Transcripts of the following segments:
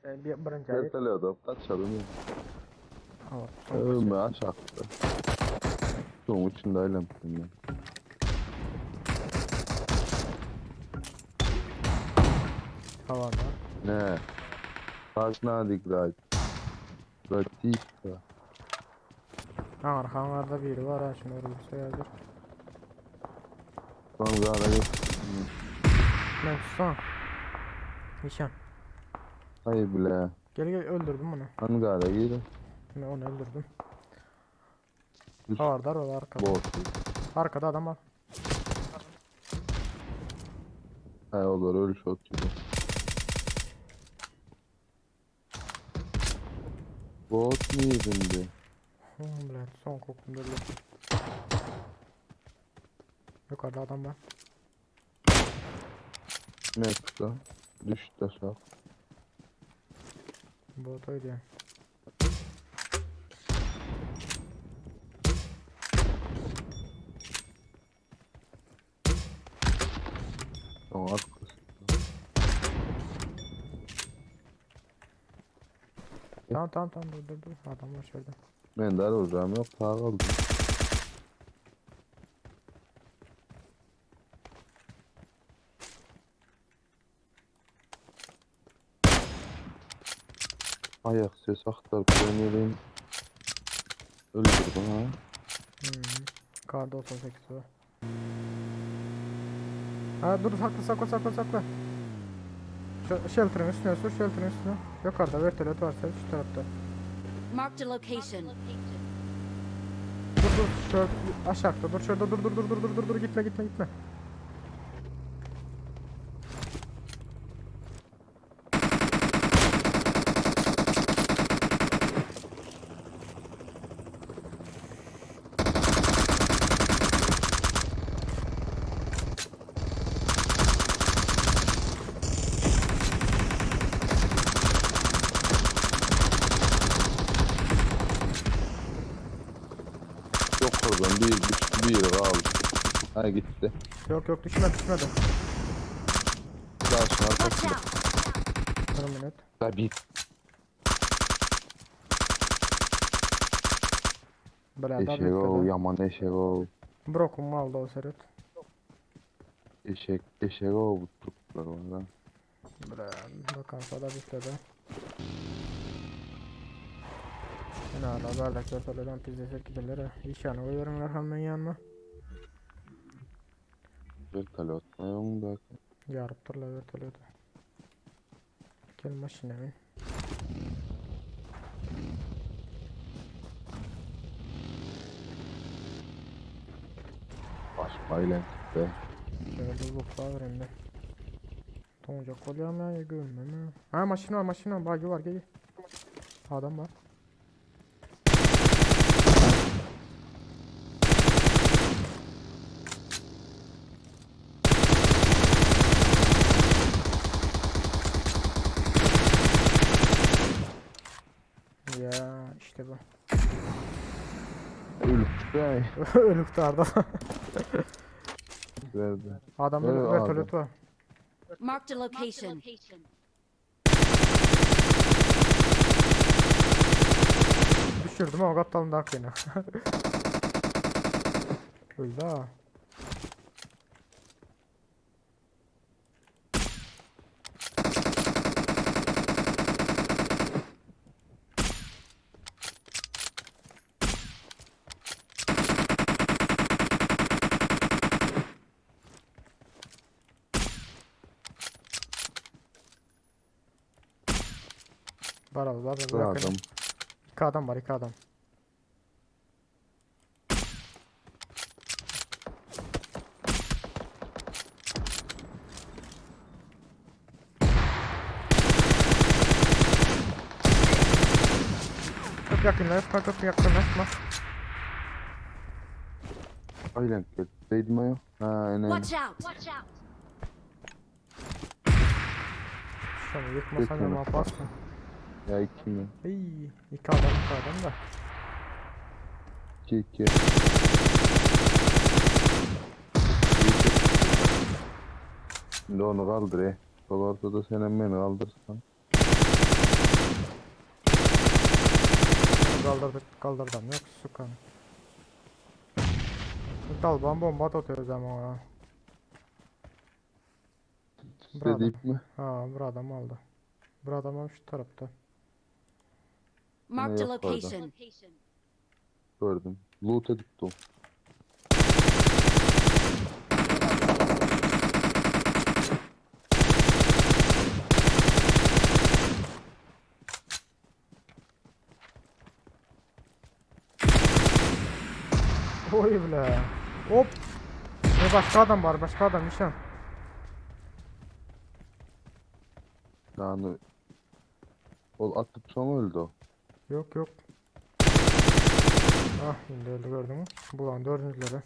Bir, birinji aýyt. Vertolyot kaçalım. Hawa, soň Öme kaçar. aşakda. Suwuň içinde aýlanypdym men. Hawa da. Ne? Как надо играть? Братишка. Aňar hangarda biri bar ha, şunu öldürse ýazyr. Hangara yok. Men tutsan. Nişan. Ay bile. Gel gel öldürdüm onu. Hangara gir. Ben onu öldürdüm. Üst Havardar var arkada. bot. Arkada adam var. Hay olur öyle şot gibi. Bot mu yedindi? Hmm, bile son kokum durdu. Yukarıda adam var. Mekka. Düştü aşağı. Bot öyle. Tamam arkası. Tamam tamam tamam dur dur dur. Adam var şurada. Ben de olacağım yok. Sağ kaldım. Ayak ses aktarıp dönelim. Öldürdüm ha. Hmm. Kar 98 var. Ha dur sakla sakla sakla sakla. Şu shelter'ın üstüne sür shelter'ın üstüne. Yukarıda vertolyot varsa şu tarafta. Marked a location. Dur dur şöyle aşağıda dur şurada dur dur dur dur dur dur dur gitme gitme gitme. Yok oradan bir düştü bir kaldı. Ha gitti. Yok yok düşme düşmedi. Daha sonra Watch arkasında. out! Bir minut. Tabii. Bile Eşek o yaman eşek o. Brokum aldı o seret. Eşek eşek o bu tuttular orada. Bile bakan da bitledi. Yine hala bardak vertolyotdan tizleşir giderler. İşanı koyarlar hemen yanına. Vertolyot mu yolunda? Yarıp durlar vertolyotu. Gel maşına bin. Başka ile be. Şöyle buzluklar var hem de. Donacak oluyor ya görünmem ha. Ha maşina var maşina var. Bagi var gel. gel. Adam var. Ya işte bu. Ölüp be. Ölük darda. Verdi. Adamda Evet, vertolyot var. Marked a location. Düşürdüm ama kaptanın da hakkını. Öldü ha. Var abi var Bir var. adam. İki adam var iki adam. Çok yakınlaşma çok yakınlaşma. Aynen kötüydüm ayo. Ha aynen. Watch out! Watch out! Şunu yıkmasan ne Yıkmamış. yaparsın? Ya iki mi? İyi, iki adam iki adam da. İki iki. Şimdi onu kaldır e. Sol ortada sen hem beni kaldırsan. Galdyrdyk, galdyrdam ýok, sukan. Dalban bomba at özem oňa. Bir adam. Diýipmi? Ha, bir adam aldy. Bir adam hem şu tarapda. Marked a Yok orada. location. Gördüm. Loot edipdi o. Oy bile. Hop. Ne başka adam var, başka adam nişan. Yani ol atyp soň öldü o. Yok yok. Ah şimdi öldü gördün mü? Bulan dördüncüleri.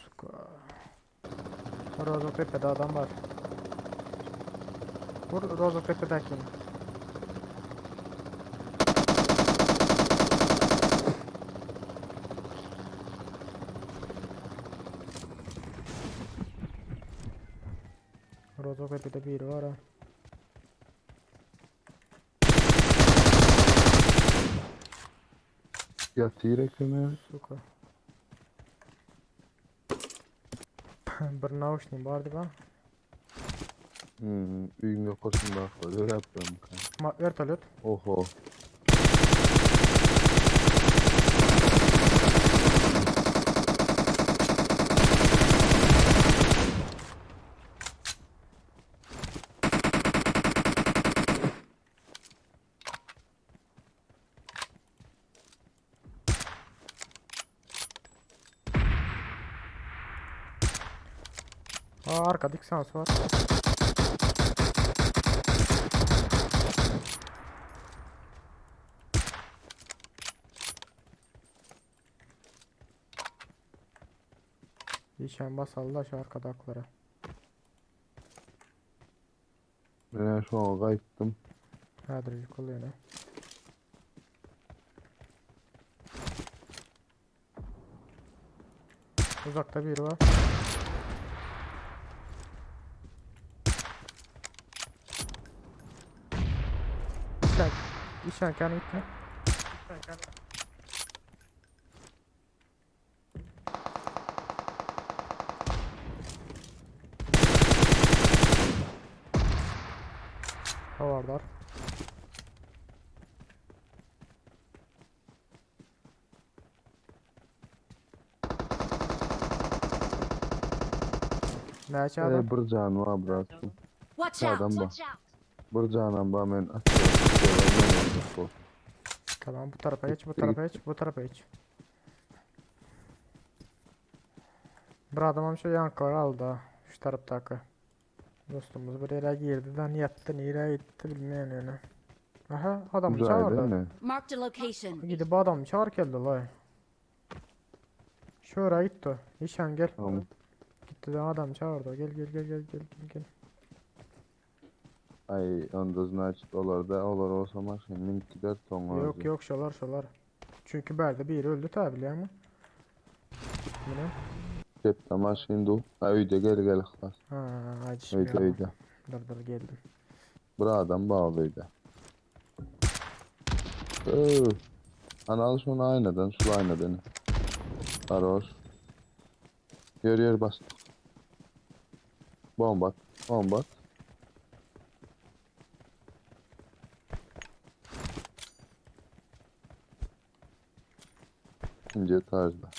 Suka. Rozo Tepe'de adam var. Vur Rozo Tepe'dekini. Rozo Tepe'de biri var ha. Ýatyr ekeni. Сука. Bir nauşnik bardy ba. Öýüň ýokarsynda öräp ben. Ma vertolyot. Oho. Aa arkada iki sans var. İşen basallı aşağı arkadaklara. Men şu an gaýtdym. Häzir ýykyl ýene. Uzakta biri var. İşen, işen kendi gitme. Havardar. Näçe adam? Ee, bir jany bar bıraktım. Watch out! Adam bar. Watch out! Bir janam bar men atýar. Tamam bu tarafa geç, bu tarafa geç, bu tarafa geç. Bir adamım şu yankıları aldı ha, şu taraftaki. Dostumuz bir yere girdi de yattı, nereye gitti bilmiyorum yani. Aha adamı Uzayda çağırdı. ne? Marked a location. Gidip adamı çağır geldi lay. Şuraya gitti. İşen gel. Tamam. Gitti de adam çağırdı. Gel gel gel gel gel gel gel. Ay onda значит olarda olar olsa maşyn minip gider soň Yok yok şolar şolar. Çünkü berde biri öldü tabi biliyor musun? Bu ne? Cepde maşyn du. Ha öýde gel gel yhlas. Ha, Öýde acışmıyor. öýde. Dur dur geldim. Bir adam bağlıydı. Öö. Ana al şunu aynadan, şu aynadan. Aroş. Yer yer bas. Bomba at, bomba at. İnce tarzda.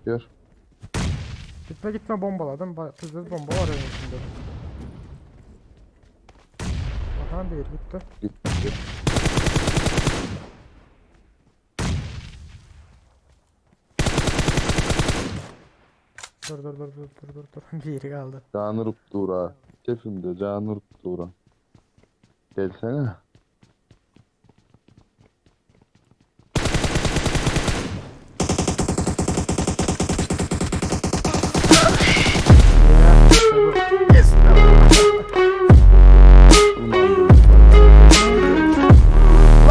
Gör. Gitme gitme bombaladım. Tuzlu bomba var evin içinde. Aha bir gitti. Gitti. Dur dur dur dur dur dur dur. Biri kaldı. Canırıp dura. Kefimde canırıp dura. Gelsene. Ya, işte bu.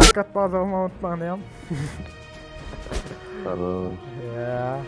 Like atmayı unutmayın. Sarı. Ya.